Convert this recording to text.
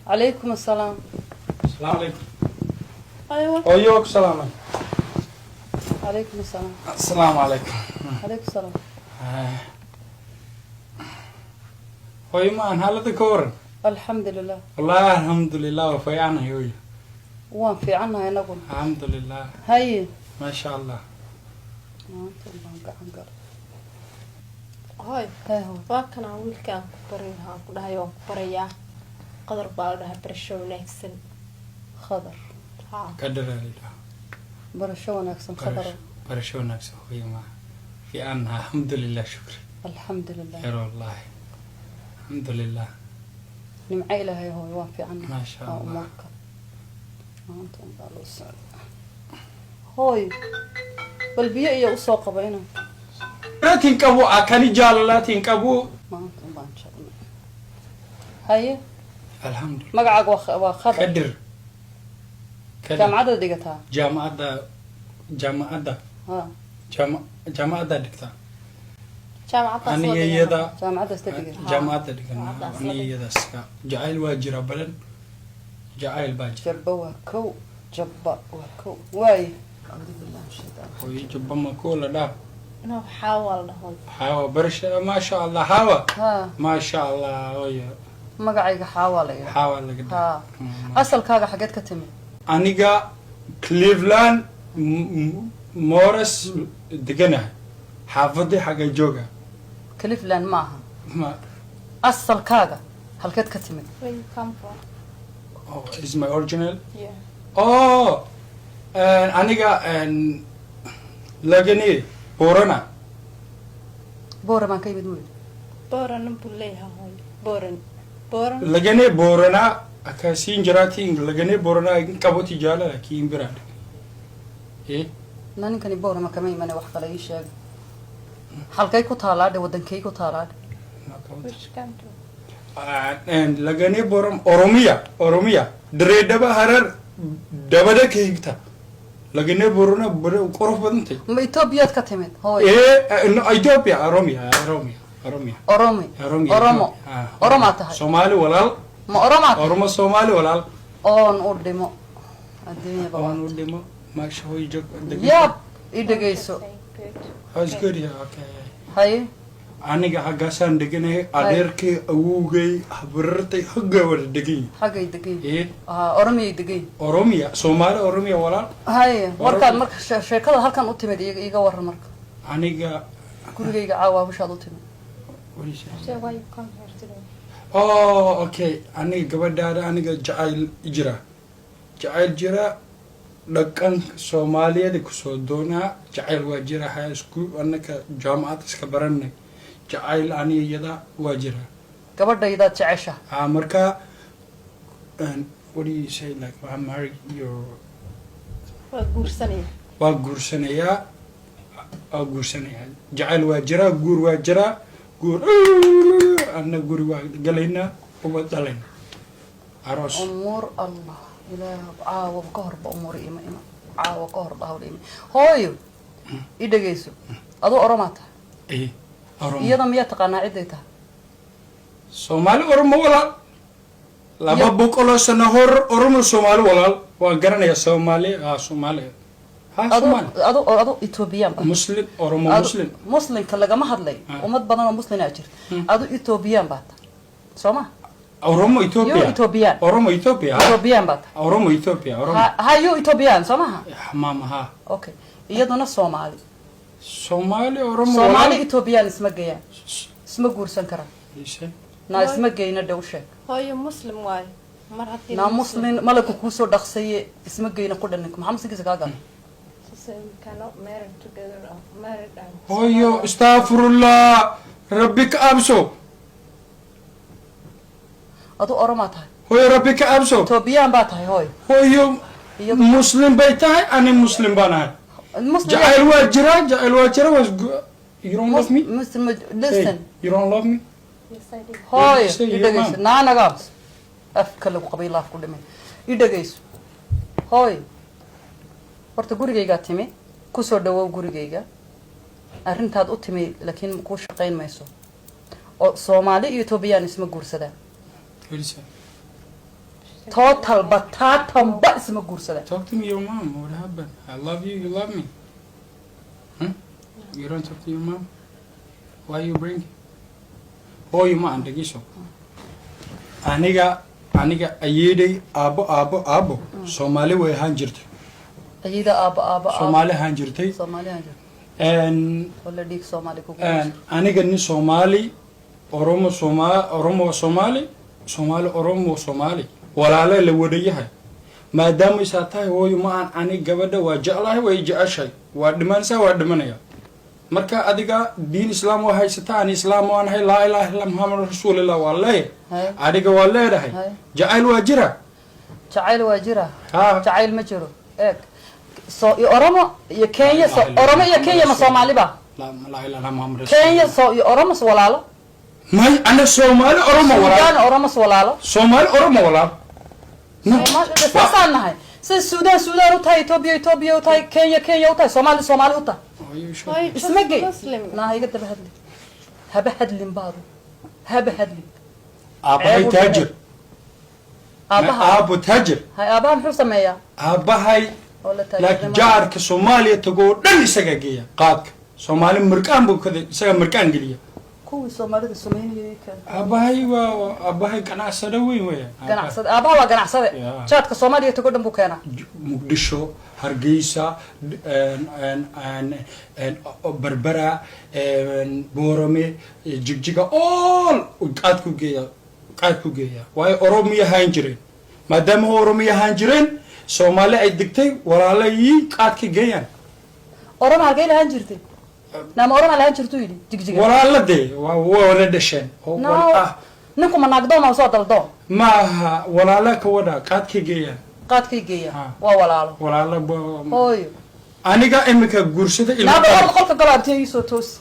Calaykum assalaam. Asalaamu calaykum. Aywa. Hooyo, waa ku salaamay. Calaykum assalaam. Asalaamu calaykum. Calaykum salaam. Hooyo, ma aan xaaladda ka waran? Alxamdulilah. Wallahi alxamdulilah, waa fiicanahay, hooyo. Waan fiicannahay inaguna. Alxamdulilah. Haye. Maasha Allah. Maanta baan gacan galay. Hooy. Hee, hooy. Waa kanaa wiilka aan ku bari lahaa, aan ku dhahay waan ku barayaa. Qadar baa la dhahay, barasho wanaagsan. Khadar? Haa. Kadharaalidha. Barasho wanaagsan, Khadar. Barasho wanaagsan, hooyo. Ma fiicannahay, alxamdulilah, shukri. Alxamdulilah. Khayr wallahi, alxamdulilah. Nimco Ilaahay, hooy, waan fiicannahay. Maasha Waa Allah. Umuurka maanta unbaa loo socda. Hooy, bal biyo iyo usoo qaba inaan Laatiin qabu akani jaalalaatiin qabu. Maanta unbaan jabnay. Haye. Alxamdulilah. Magacaaga waa Khadar? Kadir. Kadir. Jaamacadda dhigataa? Jaamacadda. Ha. Jaamacadda dhigtaa. Jaamacaddaas Aniga la iyada. Jaamacadda ista dhigan. Jaamacadda dhigan. Jaamacaddaas la Aniga dhigan. iyada iska jacayl waa jira badan, jacayl baa jira. Jabba waa kow, jabba waa kow waaye. Acuudu billahi min shaytaan. Hooyo, jabba ma kuwa la dhaaf? No, Xaawa la dhaho. Xaawa, barasha, maasha Allah, Xaawa. Ha. Maasha Allah, hooyo. Magacayga Xaawaa la yidhaha. Xaawa laga ha dhaaf. Asalkaaga xageed ka timi? Aniga Cleveland Morris deganahay, xaafadii xagga jooga. Cleveland ma aha. Ma Asalkaaga halkeed ka timid? Where you come from? Oh, is my original? Yeah. Oh, aniga lagani Borana. Boora baan ka yimid, wiil. Booran buu leeyahay, hooyo. Booran, Booran. Lagane Borana akkasiin jiraatiin, lagane Borana in qaboti jaalala kiin biraa eh. Na ninkani Boorama kama imane, wax kale ii sheeg. Halkay ku taalaadhe? Wadankay ku taalaadhe? Which country? Lagane Boram, Oromiya, Oromiya, Direedhaba, Harar dabada ka higta lagane Borana. Qurux badantay. Ma Etoobiyaad ka timid, hooy? Eh, no, Ethiopia, Oromia, Oromia, Oromia. Oromi. Oromia. Oromo. Ah. Oromaa tahay? Soomaali walaal. Ma Oromaa tahay? Oromo Soomaali walaal. Oon u dhimo adduunyaba. Oon u dhimo, maasha, hooy joog. Yaab, ii dhegayso. Good. Oh, it's good, yeah, okay. Haye. Aniga haggaasaan deganahay, adeerkay, awowgay, habarartay haggaa wada degan yihin. Xaggay degan? Eh. Oromiyay degan. Oromia, Soomaali Oromia walaal. Haye, markaad marka sheekada halkan u timid, iiga waran marka. Aniga Gurigayga caawa bishaad u timid. What is it? So why you come here today? Oh, okay, aniga gabadhaada, aniga jacayl jira, jacayl jira, dhaqanka Soomaaliyada kusoo doonaa. Jacayl waa jira, high school anaka jaamacad iska baranay, jacayl aniga iyada waa jira. Gabadhaydaad jecesha? Ah, marka and what do you say, like, I marry your Waa guursanaya. Waa guursanayaa, waa guursanayaa. Jacayl waa jiraa, guur waa jiraa, guur anna guri waa galaynaa, ubad dhalayna, aroos. Umuur Allah Ilaah, caawa ka horba umuur ima ima, caawa ka horba hawl ima. Hooyo, i dhegayso, aduu Oromaa tahay? Eh, Oromo. Iyada miyaa taqaanaa ciday tahay? Soomaali Oromo walaal, laba boqoloo sano hor Oromo Soomaali walaal, waan garanayaa Soomaali, ah, Soomaali, ha. Adu Soomaali. Adu Ethoobiyan ba Muslim, Oromo. Muslim. Muslimka lagama hadlay. Ah. Ummad badan oo muslimaa jirta. Adu Ethoobiyan baa tahay, soo ma? Oromo. Yo. Ethiopia. Ethoobiyan. Oromo Ethiopia, ha. Ethoobiyan baa tahay. Oromo Ethiopia, Oromo. Ha, yo Ethoobiyan, soo maha? Maama, ha. Okay, iyaduna Soomaali. Soomaali Oromo Soomaali. Walaal. Ethoobiyan isma geeyaan, isma guursan karaan. Naa, isma geyna dhow, sheeg. Hooyo, Muslim waayo mar haddii. Naa, Muslim malagka kuusoo dhaqsaye, isma geyna ku dhan. Ninka maxaa muslimkiisa kaa gala? So we cannot marry together or married and Hooyo, astaghfirullah, Rabbi ka abso. Adu Oromaa tahay. Hooyo, Rabbi ka abso. Ethoobiyan baa tahay, hooy. Hooyo. Muslim bay tahay, ani Muslim baan ahay. Muslim. Jacayl waa jiraa, jacayl waa jira, was you don't love me? Muslim, listen. Hey, you don't love me? Yes, I do. Hooyo. Say I your dhegayso. mom. Naa, nagaams afka lagu qabay, laaf ku dhimay. I dhegayso, hooy. Horta gurigaygaa timi, kusoo dhawow gurigayga. Arrintaad u timi laakiin kuu shaqayn mayso, oo Soomaali iyo Etoobiyaan isma guursadaan. What is that? Total bataatanba isma guursadaan. Talk to me, your mom. What happened? I love you. You love me. You don't talk to your mom? Why you bring? Hooyo ma aan dhegeyso. Aniga ayeeday, aabo, aabo, aabo Soomaali way ahaan jirtay. Ayida, aaba, aaba, aaba. Soomaali ahaan jirtay. Soomaaliyan jirta. Oo la dhiig Soomaali kugu. Aniga nin Soomaali, Oromo, Oromo waa Soomaali, Soomaali, Oromo, Soomaali walaale la wadayahay. Maadaama isaa tahay, hooyo ma aan, aniga gabadha waa jeclahay, way jeceshahay, waa dhimanaysaa, waa dhimanaya. Marka adiga diin Islaam waa haysataa, ani Islaam waan ahay, laa ilaaha illa Muhammad rasuulillah waa leeyahay. Adiga waa leedahay. Jacayl waa jira. Jacayl waa jira. Ha. Jacayl ma jiro. Eeg, so iyo Oromo iyo Kenya, so Oromo iyo Kenya ma Soomaaliba? Laa laa ilaaha Muhammad. Kenya so iyo Oromo s walaalo. May, ana Soomaali, Oromo walaal. Suudaan, Oromo s walaalo. Soomaali, Oromo walaal. No. Saasaan nahay. Sida Suudaan Suudaan u tahay, Etoobiya Etoobiya u tahay, Kenya Kenya u tahay, Soomaali Soomaali u tahay. Are you sure? Hooyo, just Isma gey. Muslim. Naa iga daba hadlin, haba hadlin baadu, haba hadlin. Aabahay Ceeb u. taajir. Aabaha? Aabo taajir. Hay, aabaha muxuu sameeyaa? Aabahay Oo la laakiin taajirnimo. Jaarka Soomaaliya tagoo dhan isagaa geeya qaadka. Soomaali mirqaan buu kada, isagaa mirqaan geliya. Kuwii Soomaalida sameynayay kan. Aabahay waa aabahay ganacsade weyn weya. Ganacsade, aabaha waa ganacsade. Yeah. Jaadka Soomaaliya tago dhan buu keenaa. Muqdisho, Hargeysa, Berbera, Boorame, Jigjiga, all qaad ku geeya, qaad ku geeya. Waayo Oromiya ahaan jireen, maadaama Oromiya ahaan jireen, Soomaali ay degtay, walaalayii qaadka geeyaan. Oroma halkay lahaan jirtay? Naama Oroma lahaan jirtuu yidhi Jigjiga. Walaala dee waa wala dhasheen oo No. ah. Ninku ma naagdoon ma soo daldoon? Maaha, walaala ka wada qaadka geeyaan. Qaadkay geeyaan. Ha. Waa walaalo. Walaala Hooyo. Aniga imika guursada ilmo. Naaba, orda qolka galo, abtiya iisoo toosi.